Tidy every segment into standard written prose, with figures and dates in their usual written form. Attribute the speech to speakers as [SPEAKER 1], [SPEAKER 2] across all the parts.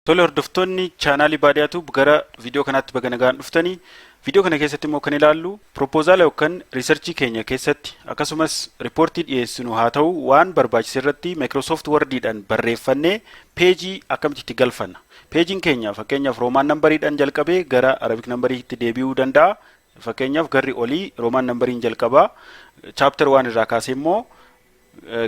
[SPEAKER 1] Tole, hordoftoonni chaanaalii Baadiyaatu, gara viidiyoo kanaatti baga nagaan dhuftanii. Viidiyoo kana keessatti immoo kan ilaallu proposala yookaan researchii keenya keessatti, akkasumas reportii dhiyeessinu haa ta'u, waan barbaachise irratti Microsoft Wordiidhaan barreeffannee pageii akkamitti itti galfanna. Pageiin keenya fakkeenyaaf Roman numberiidhaan jalqabee gara Arabic numberiitti deebi'uu danda'a. Fakkeenyaaf garri olii Roman numberiin jalqabaa, chapter 1 irraa kaasee immoo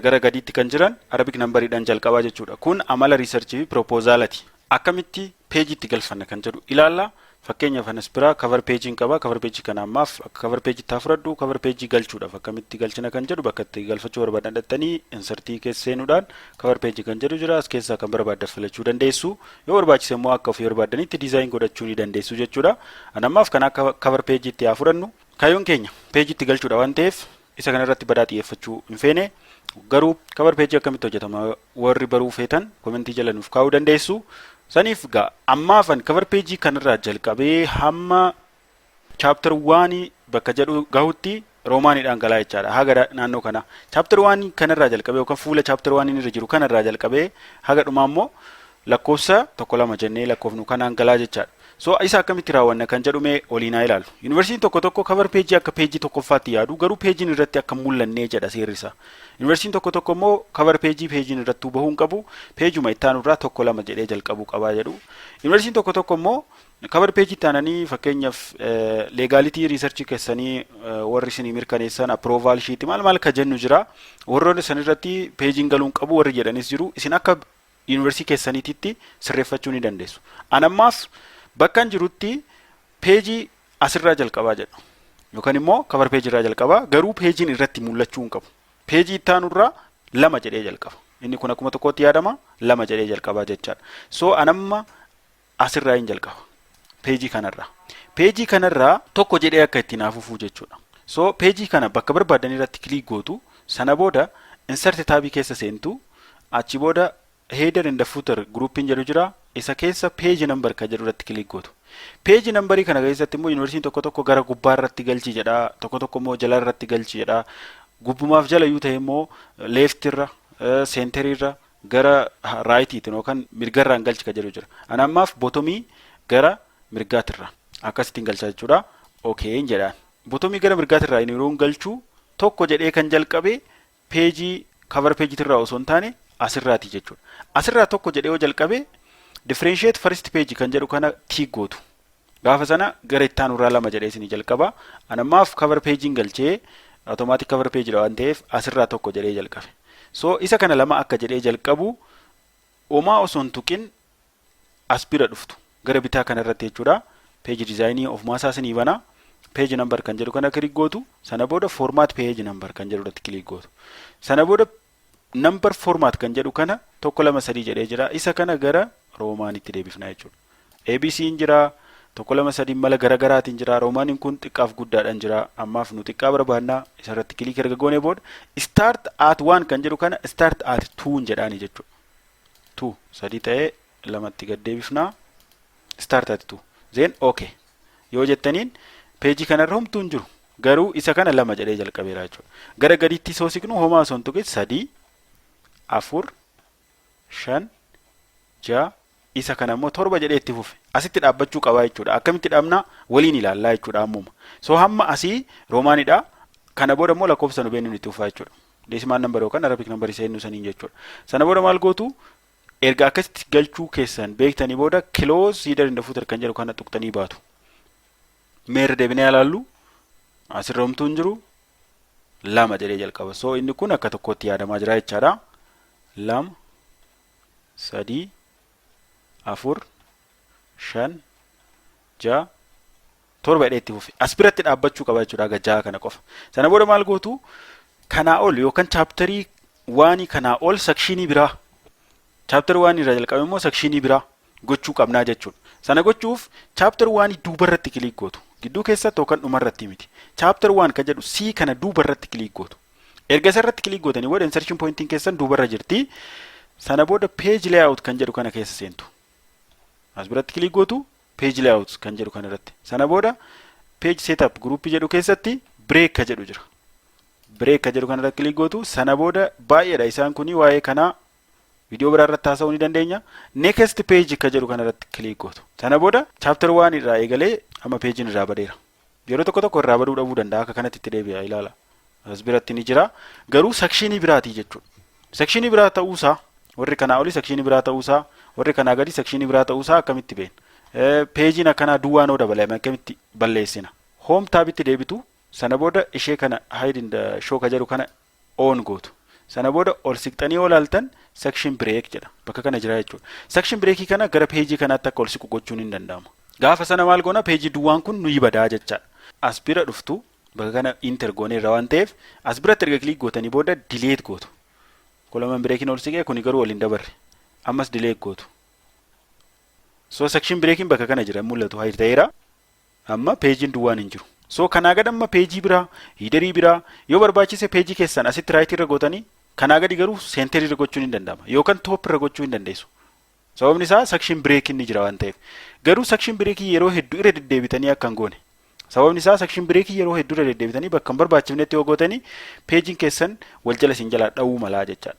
[SPEAKER 1] gara gadiitti kan jiran Arabic numberiidhaan jalqabaa jechuudha. Kun amala researchii fi proposalaati. Akkamitti pageiitti galfanna kan jedhu ilaalla. Fakkeenyaaf anas biraa cover pageiin qaba. Cover pageii kana ammaaf akka cover pageiitti haa fudhadhu. Cover pageii galchuudhaaf akkamitti galchina kan jedhu, bakka itti galfachuu barbaadan dhattanii insertii keessa seenuudhaan cover pageii kan jedhu jira. As keessaa kan barbaadan filachuu dandeessu. Yoo barbaachise immoo akka ofii barbaadanitti design godhachuu ni dandeessu jechuudha. An ammaaf kan akka cover pageiitti haa fudhannu. Kaayyoon keenya pageiitti galchuudha waan ta'eef isa kanarratti badaa xiyyeeffachuu hin feene. Garuu cover pageii akkamitti hojjetama warri baruu feetan commentii jala nuuf kaa'uu dandeessu. Saniif gaa ammaafan cover pageii kanarraa jalqabee hamma chapter oneii bakka jedhu gahutti Romaniidhaan galaa jechaadha. Haga naannoo kana chapter oneii kanarraa jalqabee yookaan fuula chapter oneiin irra jiru kanarraa jalqabee haga dhumaa immoo lakkoofsa tokko lama jennee lakkoofnu kanaan galaa jechaadha. So isa akkamitti raawwanna kan jedhu mee waliin haa ilaallu. Yuunivarsiitiin tokko tokko cover pageii akka pageii tokkoffaatti yaadu, garuu pageiin irratti akka mul'annee jedha seerri isaa. Yuunivarsiitiin tokko tokko immoo cover pageii pageiin irrattuu bahuu hin qabu, pageuma itti aanu irraa tokko lama jedhee jalqabuu qabaa jedhu. Yuunivarsiitiin tokko tokko immoo cover pageii taananii fakkeenyaaf legality researchii keessanii warri isinii mirkaneessan, approval sheetii, maal maal ka jennu jira. Warroonni san irratti pageiin galuu hin qabu warri jedhanis jiru. Isin akka yuunivarsiitii keessaniititti sirreeffachuu ni dandeessu. An ammaaf bakka hin jirutti pageii asirraa jalqabaa jedha. Yookaan immoo cover pageii irraa jalqabaa, garuu pageiin irratti mul'achuu hin qabu. Pageii itti aanurraa lama jedhee jalqaba. Inni kun akkuma tokkotti yaadama, lama jedhee jalqabaa jechaadha. So anamma asirraa hin jalqaba. Pageii kanarraa. Pageii kanarraa tokko jedhee akka ittiin hafuufuu jechuudha. So pageii kana bakka barbaadan irratti click gootu. Sana booda insert tabii keessa seentu. Achi booda header and footer groupiin jedhu jira. Isa keessa page number kan jedhu irratti click gootu. Page numberii kana keessatti immoo yuunivarsiitiin tokko tokko gara gubbaa irratti galchi jedha, tokko tokko immoo jala irratti galchi jedha. Gubbumaaf jala yoo ta'e immoo leftirra, centerirra, gara rightiitiin yookaan mirgarraan galchi kan jedhu jira. Ana ammaaf bottomii gara mirgaatirra akkasittiin galchaa jechuudha. Okay jedhaan. Bottomii gara mirgaatirraa yeroo galchuu tokko jedhee kan jalqabe pageii cover pageiitirraa osoo hin taane asirraati jechuudha. Asirraa tokko jedhee yoo jalqabe, differentiate first page kan jedhu kana tick gootu. Gaafa sana gara itti aanurraa lama jedhee isinii jalqaba. Ana ammaaf cover pageiin galchee automatic cover page waan ta'eef asirraa tokko jedhee jalqabe. So isa kana lama akka jedhee jalqabu homaa osoo hin tuqin as bira dhuftu. Gara bitaa kanarratti jechuudha. Page designii ofumaa isaa isinii bana. Page number kan jedhu kana click gootu. Sana booda format page number kan jedhu irratti click gootu. Sana booda number format kan jedhu kana tokko lama sadii jedhee jira. Isa kana gara Romanitti deebifna jechuudha. ABC'n jira. Tokko lama sadii mala gara garaatiin jira. Romaniin kun xiqqaaf guddaadhaan jira. Ammaaf nu xiqqaa barbaannaa. Isarratti click erga goone booda start at one kan jedhu kana start at two jedhaani jechuudha. Two sadii ta'ee lamatti gad deebifnaa. Start at two. Then okay. Yoo jettaniin pageii kanarra homtuu hin jiru. Garuu isa kana lama jedhee jalqabeera jechuudha. Gara gadiitti soo siqnu homaa osoo hin tuqin sadii, afur, shan, ja'a, isa kana immoo torba jedhee itti fufe. Asitti dhaabbachuu qabaa jechuudha. Akkamitti dhaabnaa waliin ilaallaa jechuudha ammuma. So hamma asii Romanidha. Kana booda immoo lakkoofsa nu beeknu itti fufaa jechuudha. Decimal number yookaan Arabic number seennu saniin jechuudha. Sana booda maal gootu? Erga akkasitti galchuu keessan beektanii booda close header and footer kan jedhu kana tuqxanii baatu. Meerra deebinee ilaallu, asirra homtuu hin jiru, lama jedhee jalqaba. So inni kun akka tokkotti yaadamaa jira jechaadha. Lama, sadii, afur, shan, ja'a, torba jedhee itti fufe. As biratti dhaabbachuu qaba jechuudha haga ja'a kana qofa. Sana booda maal gootu? Kanaa ol yookaan chapterii oneii kanaa ol sectionii biraa, chapter oneii irraa jalqabe immoo sectionii biraa gochuu qabnaa jechuudha. Sana gochuuf chapter oneii duubarratti click gootu. Gidduu keessatti yookaan dhumarratti miti. Chapter one kan jedhu sii kana duubarratti click gootu. Erga isarratti click gootanii booda insertion pointiin keessan duubarra jirti. Sana booda page layout kan jedhu kana keessa seentu. As biratti click gootu, page layout kan jedhu kana irratti. Sana booda page setup groupii jedhu keessatti break ka jedhu jira. Break ka jedhu kana irratti click gootu. Sana booda baay'eedha isaan kuni waa'ee kanaa. Viidiyoo biraa irratti haasa'uu ni dandeenya. Next page ka jedhu kana irratti click gootu. Sana booda chapter 1 irraa eegalee amma peejiin irraa badeera. Yeroo tokko tokko irraa baduu dhabuu danda'a, akka kanatti itti deebi'a, ilaala. As biratti ni jira. Garuu sectionii biraatii jechuudha. Sectionii biraa ta'uusaa, warri kanaa olii sectionii biraa ta'uusaa, warri kanaa gadi sectionii biraa ta'uusaa akkamitti beekna? Peejiin akkanaa duwwaan yoo dabalame akkamitti balleessina? Home tabitti deebitu. Sana booda ishee kana hide and show ka jedhu kana on gootu. Sana booda ol siqxanii yoo ilaaltan section break jedha. Bakka kana jira jechuudha. Section breakii kana gara peejii kanaatti akka ol siqu gochuun hin danda'amu. Gaafa sana maal goona? Peejii duwwaan kun nuyi badaa jechaadha. As bira dhuftu, bakka kana enter goone irra waan ta'eef, as biratti erga click gootanii booda delete gootu. Column breakiin ol siqee, kuni garuu ol hin dabarre. Ammas delete gootu. So section breakiin bakka kana jira, mul'atu, hide ta'eera. Amma peejiin duwwaan hin jiru. So kanaa gad amma peejii biraa, headerii biraa yoo barbaachise, peejii keessan asitti right irra gootanii, kanaa gadi garuu center irra gochuun hin danda'ama yookaan top irra gochuu hin dandeessu. Sababni isaa section breakiin ni jira waan ta'eef. Garuu section breakii yeroo hedduu irra deddeebitanii akka hin goone. Sababni isaa section breakii yeroo hedduu irra deddeebitanii bakka hin barbaachifnetti yoo gootanii, peejiin keessan wal jala isin jalaa dha'uu malaa jechaadha.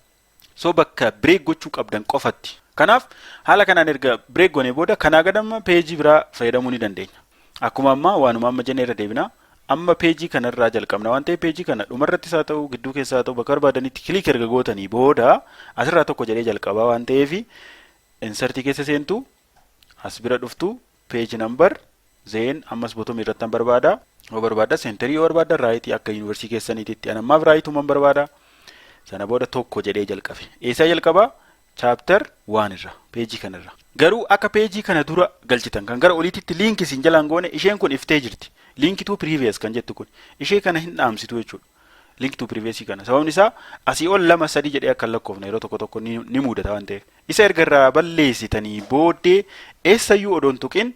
[SPEAKER 1] So bakka break gochuu qabdan qofatti. Kanaaf haala kanaan erga break goonee booda kanaa gad amma peejii biraa fayyadamuu ni dandeenya. Akkuma ammaa waanuma amma jenne irra deebina. Amma peejii kanarraa jalqabna waan ta'eef, peejii kana dhumarrattis haa ta'u, gidduu keessaa haa ta'u, bakka barbaadanitti click erga gootanii booda, asirraa tokko jedhee jalqabaa waan ta'eef, insertii keessa seentu, as bira dhuftu, page number, then ammas bottom irratti an barbaada. Yoo barbaada centerii, yoo barbaada rightii, akka yuunivarsiitii keessaniititti. An ammaaf rightuman barbaada. Sana booda tokko jedhee jalqabe. Eessaa jalqabaa? Chapter 1 irra, peejii kanarra. Garuu akka peejii kana dura galchitan kan gara oliititti link isin jalaan goone, isheen kun iftee jirti. Link to previous kan jettu kun ishee kana hin dhaamsitu jechuudha. Link to previous kana, sababni isaa asii ol lama sadii jedhee akka hin lakkoofne yeroo tokko tokko ni mudata waan ta'eef. Isa erga irraa balleessitanii booddee, eessayyuu odoon tuqin,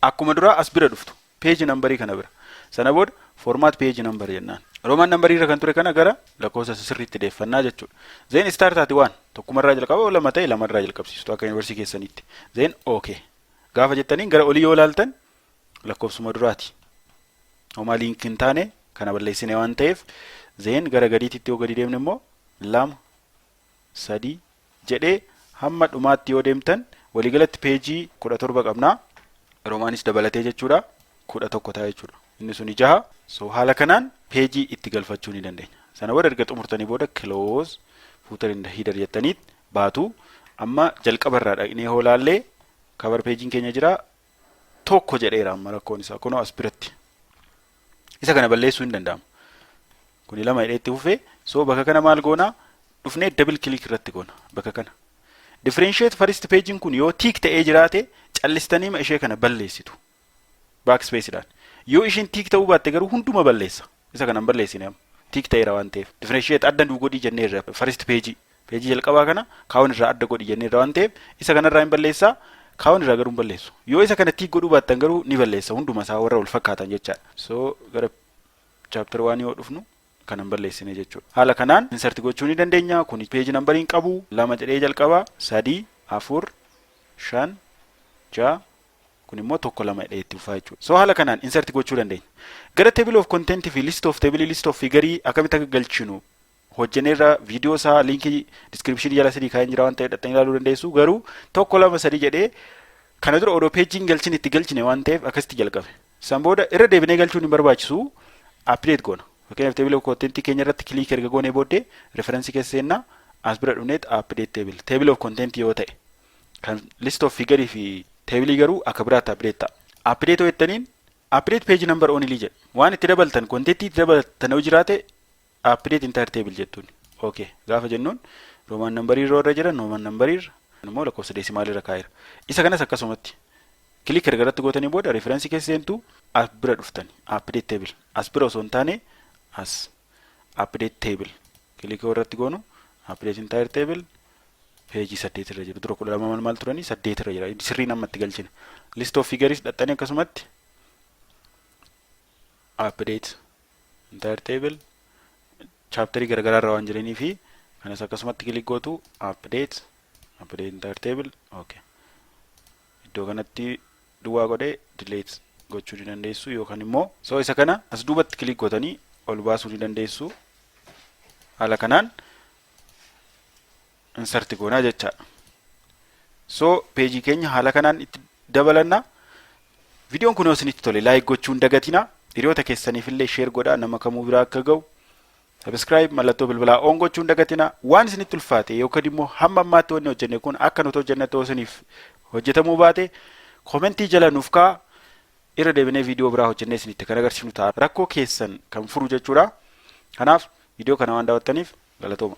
[SPEAKER 1] akkuma duraa as bira dhuftu, page numberii kana bira. Sana booda format page number jennaan. Roman numberii irra kan ture kana gara lakkoofsa sirriitti deeffannaa jechuudha. Then start at one, tokkumarraa jalqaba, lama ta'e lamarraa jalqabsiistu akka yuunivarsiitii keessaniitti. Then okay. Gaafa jettaniin gara olii yoo ilaaltan lakkoofsuma duraati. Homaa link hin taane kana balleessine waan ta'eef. Then gara gadiitti yoo gadi deemne immoo lama, sadii jedhee hamma dhumaatti yoo deemtan, waliigalatti peejii 17 qabnaa. Romaanis dabalatee jechuudha. 11 ta'a jechuudha. Inni suni jaha. So haala kanaan peejii itti galfachuu ni dandeenya. Sana booda erga xumurtanii booda close footer and header jettaniit baatu. Amma jalqaba irraa dhaqnee hoo laallee, cover peejiin keenya jira, tokko jedheera. Amma rakkoon isaa kunoo as biratti. Isa kana balleessuu hin danda'amu. Kuni lama jedhee itti fufee. So bakka kana maal goonaa? Dhufnee double click irratti goona bakka kana. Differentiate first peejiin kun yoo tick ta'ee jiraate, callistanii ishee kana balleessitu. Backspaceidhaan. Yoo isheen tick ta'uu baatte garuu hunduma balleessa. Isa kana hin balleessine amma. Tick ta'eera waan ta'eef. Differentiate adda nuu godhii jenneerra first peejii. Peejii jalqabaa kana kaawwan irraa adda godhi jenneerra waan ta'eef, isa kanarraa hin balleessaa, kaawwan irraa garuu hin balleessu. Yoo isa kana tick godhuu baattan garuu ni balleessa hunduma isaa warra wal fakkaatan jechaadha. So gara chapter 1 yoo dhufnu kan hin balleessine jechuudha. Haala kanaan insert gochuu ni dandeenya. Kun page numberiin qabu, lama jedhee jalqaba, sadii, afur, shan, ja'a, kun immoo tokko, lama jedhee itti fufaa jechuudha. So haala kanaan insert gochuu dandeenya. Gara table of content fi list of table, list of figure akkamitti akka galchinu hojjenneerra. Viidiyoo isaa linkii description jala sadii kaa'een jira waan ta'eef, dhaqxanii ilaaluu dandeessu. Garuu tokko, lama, sadii jedhee kana dura odoo peejiin galchin itti galchine waan ta'eef akkasitti jalqabe. San booda irra deebinee galchuun hin barbaachisu, update goona. Fakkeenyaaf table of content keenya irratti click erga goonee booddee, reference keessa seennaa, as bira dhufneet update table, table of content yoo ta'e, kan list of figure fi table garuu akka biraatti update ta'a. Update yoo jettaniin update page number only jedha. Waan itti dabaltan, content itti dabaltan yoo jiraate, update entire table jettuun. Okay, gaafa jennuun roman number irra warra jiran roman number irra, immoo lakkoofsa decimal irra kaa'eera. Isa kanas akkasumatti click erga irratti gootanii booda reference keessa seentu, as bira dhuftani update table, as bira osoo hin taane as update table click irratti goonu, update entire table peejii 8 irra jiru. Dura 12 maal maal turanii, 8 irra jira, sirriin amma itti galchine. List of figures dhaxxanii akkasumatti update entire table, chapterii garagaraa irra waan jiranii fi kanas akkasumatti click gootu, update entire table, okay. Iddoo kanatti duwwaa godhee delete gochuu ni dandeessu, yookaan immoo so isa kana as duubatti click gootanii ol baasuu ni dandeessu. Haala kanaan Insert goonaa jechaadha. So peejii keenya haala kanaan itti dabalanna. Viidiyoon kun yoo isinitti tole, like gochuu hin dagatina. Hiriyoota keessaniif illee share godhaa, nama kamuu biraa akka ga'u. Subscribe, mallattoo bilbilaa on gochuu hin dagatina. Waan isinitti ulfaate yookaan immoo hamma ammaatti wanni hojjenne kun akka nuti hojjenne ta'uu isiniif hojjetamuu baate, commentii jala nuuf ka'a. Irra deebinee viidiyoo biraa hojjennee isinitti kan agarsiifnu ta'a. Rakkoo keessan kan furu jechuudha. Kanaaf viidiyoo kana waan daawwattaniif galatooma.